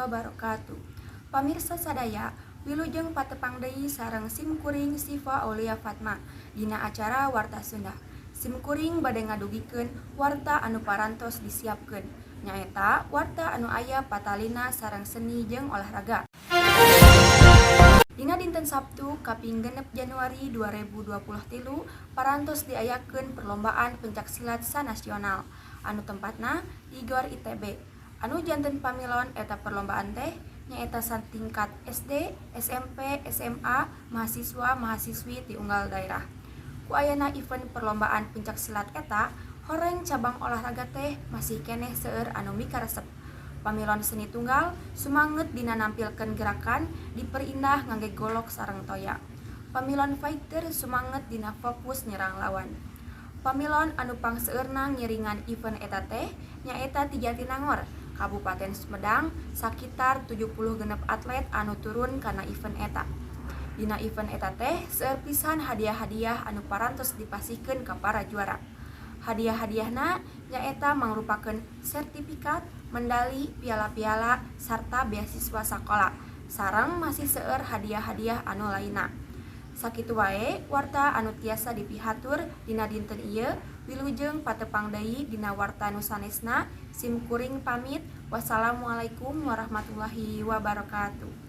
wabarakatuh. Pamirsa sadaya, wilujeng patepang deui sareng sim kuring Siva Aulia Fatma dina acara Warta Sunda. Sim kuring bade ngadugikeun warta anu parantos disiapkeun, nyaeta warta anu aya patalina sareng seni jeung olahraga. Dina dinten Sabtu kaping 6 Januari 2023 parantos diayakeun perlombaan pencak silat sanasional anu tempatna di GOR ITB. Anu janten pamilon eta perlombaan teh nyaeta satingkat SD, SMP, SMA, mahasiswa mahasiswi ti unggal daerah. Ku ayana event perlombaan pencak silat eta, horeng cabang olahraga teh masih keneh seueur anu mikaresep. Pamilon seni tunggal sumanget dina nampilkeun gerakan diperindah ngangge golok sareng toya. Pamilon fighter sumanget dina fokus nyerang lawan. Pamilon anu pangseueurna ngiringan event eta teh nyaeta ti Jatinangor, Kabupaten Sumedang, sakitar 76 atlet anu turun kana event eta. Dina event eta teh seueur pisan hadiah-hadiah anu parantos dipasihkeun ka para juara. Hadiah-hadiahna nyaeta mangrupakeun sertifikat, mendali, piala-piala, sarta beasiswa sakola. Sareng masih seueur hadiah-hadiah anu lainna. Sakitu wae warta anu tiasa dipihatur dina dinten ieu. Wilujeng patepang deui dina warta nu sanesna. Sim kuring pamit. Wassalamualaikum warahmatullahi wabarakatuh.